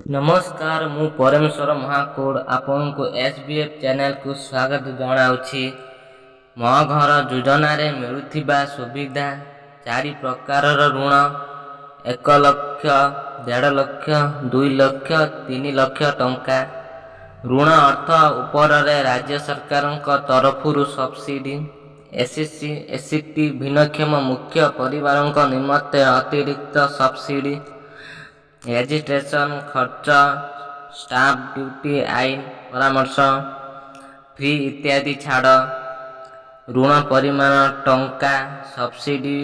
ନମସ୍କାର, ମୁଁ ପରମେଶ୍ୱର ମହାକୁଡ଼ ଆପଣଙ୍କୁ ଏସ୍ ବି ଏଫ୍ ଚ୍ୟାନେଲକୁ ସ୍ୱାଗତ ଜଣାଉଛି। ମୋ ଘର ଯୋଜନାରେ ମିଳୁଥିବା ସୁବିଧା: ଚାରି ପ୍ରକାରର ଋଣ, 1 ଲକ୍ଷ, 1.5 ଲକ୍ଷ, 2 ଲକ୍ଷ, 3 ଲକ୍ଷ ଟଙ୍କା। ଋଣ ଅର୍ଥ ଉପରେ ରାଜ୍ୟ ସରକାରଙ୍କ ତରଫରୁ subsidy. S C, S T, ଭିନ୍ନକ୍ଷମ ମୁଖ୍ୟ ପରିବାରଙ୍କ ନିମନ୍ତେ ଅତିରିକ୍ତ ସବସିଡ଼ି। ରେଜିଷ୍ଟ୍ରେସନ ଖର୍ଚ୍ଚ, ଷ୍ଟାମ୍ପ ଡ୍ୟୁଟି, ଆଇନ ପରାମର୍ଶ ଫି ଇତ୍ୟାଦି ଛାଡ଼। ଋଣ ପରିମାଣ ଟଙ୍କା ସବସିଡ଼ି।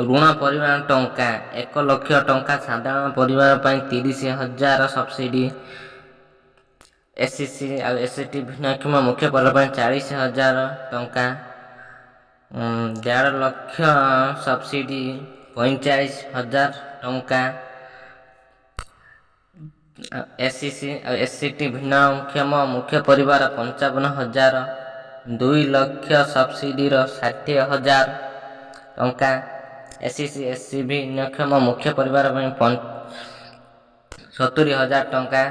ଋଣ ପରିମାଣ ଟଙ୍କା 1 ଲକ୍ଷ ଟଙ୍କା ସାଧାରଣ ପରିବାର ପାଇଁ 30,000 ସବସିଡ଼ି। ଏସ୍ ସି ଆଉ ଏସ୍ ଟି, ଭିନ୍ନକ୍ଷମ ମୁଖ୍ୟ ପରିବାର ପାଇଁ 40,000 ଟଙ୍କା। 1.5 ଲକ୍ଷ ସବସିଡ଼ି 45,000 ଟଙ୍କା। ଏସ୍ ସି ଆଉ ଏସ୍ ଟି, ଭିନ୍ନକ୍ଷମ ମୁଖ୍ୟ ପରିବାର 55,000। 2 ଲକ୍ଷ ସବସିଡ଼ିର 60,000 ଟଙ୍କା। ଏସ୍ ସି, ଏସ୍ ଟି, ଭିନ୍ନକ୍ଷମ ମୁଖ୍ୟ ପରିବାର ପାଇଁ 70,000 ଟଙ୍କା।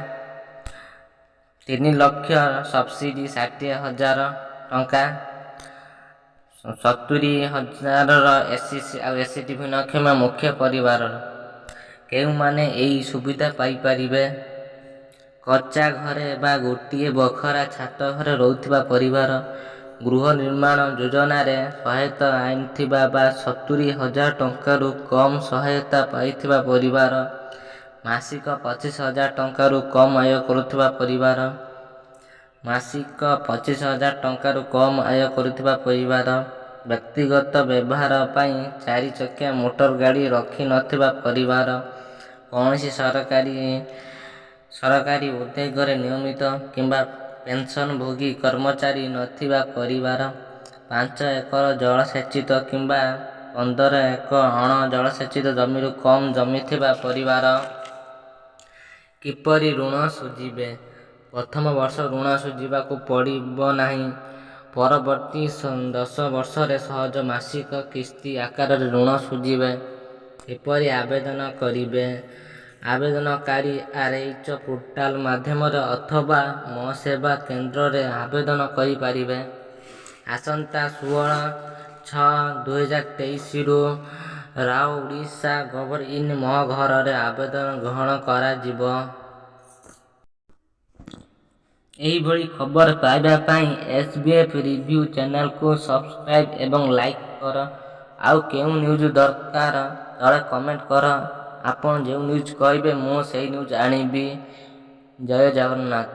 3 ଲକ୍ଷ ସବସିଡ଼ି 60,000 ଟଙ୍କା। 70,000ର ଏସ୍ ସି ଆଉ ଏସ୍ ଟି, ଭିନ୍ନକ୍ଷମ ମୁଖ୍ୟ ପରିବାରର। କେଉଁମାନେ ଏହି ସୁବିଧା ପାଇପାରିବେ? କଚ୍ଚା ଘରେ ବା ଗୋଟିଏ ବଖରା ଛାତ ଘରେ ରହୁଥିବା ପରିବାର, ଗୃହ ନିର୍ମାଣ ଯୋଜନାରେ ସହାୟତା ପାଇଥିବା ବା 70,000 ଟଙ୍କାରୁ କମ୍ ସହାୟତା ପାଇଥିବା ପରିବାର, ମାସିକ 25,000 ଟଙ୍କାରୁ କମ୍ ଆୟ କରୁଥିବା ପରିବାର, ମାସିକ 25,000 ଟଙ୍କାରୁ କମ୍ ଆୟ କରୁଥିବା ପରିବାର, ବ୍ୟକ୍ତିଗତ ବ୍ୟବହାର ପାଇଁ ଚାରି ଚକିଆ ମୋଟର ଗାଡ଼ି ରଖିନଥିବା ପରିବାର, କୌଣସି ସରକାରୀ ଉଦ୍ୟୋଗରେ ନିୟମିତ କିମ୍ବା ପେନ୍ସନଭୋଗୀ କର୍ମଚାରୀ ନଥିବା ପରିବାର, 5 ଏକର ଜଳସେଚିତ କିମ୍ବା 15 ଏକର ଅଣ ଜଳସେଚିତ ଜମିରୁ କମ୍ ଜମି ଥିବା ପରିବାର। କିପରି ଋଣ ଶୁଝିବେ? ପ୍ରଥମ ବର୍ଷ ଋଣ ଶୁଝିବାକୁ ପଡ଼ିବ ନାହିଁ। ପରବର୍ତ୍ତୀ 10 ବର୍ଷରେ ସହଜ ମାସିକ କିସ୍ତି ଆକାରରେ ଋଣ ଶୁଝିବେ। କିପରି ଆବେଦନ କରିବେ? ଆବେଦନକାରୀ ଆର୍ ଏଚ୍ ପୋର୍ଟାଲ ମାଧ୍ୟମରେ ଅଥବା ମୋ ସେବା କେନ୍ଦ୍ରରେ ଆବେଦନ କରିପାରିବେ। ଆସନ୍ତା 16/6/2023ରୁ ରାଓ ଓଡ଼ିଶା ଗଭ୍ ଇନ୍ ମୋ ଘରରେ ଆବେଦନ ଗ୍ରହଣ କରାଯିବ। ଏହିଭଳି ଖବର ପାଇବା ପାଇଁ ଏସ୍ ବି ଏଫ୍ ରିଭ୍ୟୁ ଚ୍ୟାନେଲକୁ ସବସ୍କ୍ରାଇବ୍ ଏବଂ ଲାଇକ୍ କର। ଆଉ କେଉଁ ନ୍ୟୁଜ୍ ଦରକାର, ତଳେ କମେଣ୍ଟ କର। ଆପଣ ଯେଉଁ ନ୍ୟୁଜ୍ କହିବେ, ମୁଁ ସେଇ ନ୍ୟୁଜ୍ ଆଣିବି। ଜୟ ଜଗନ୍ନାଥ।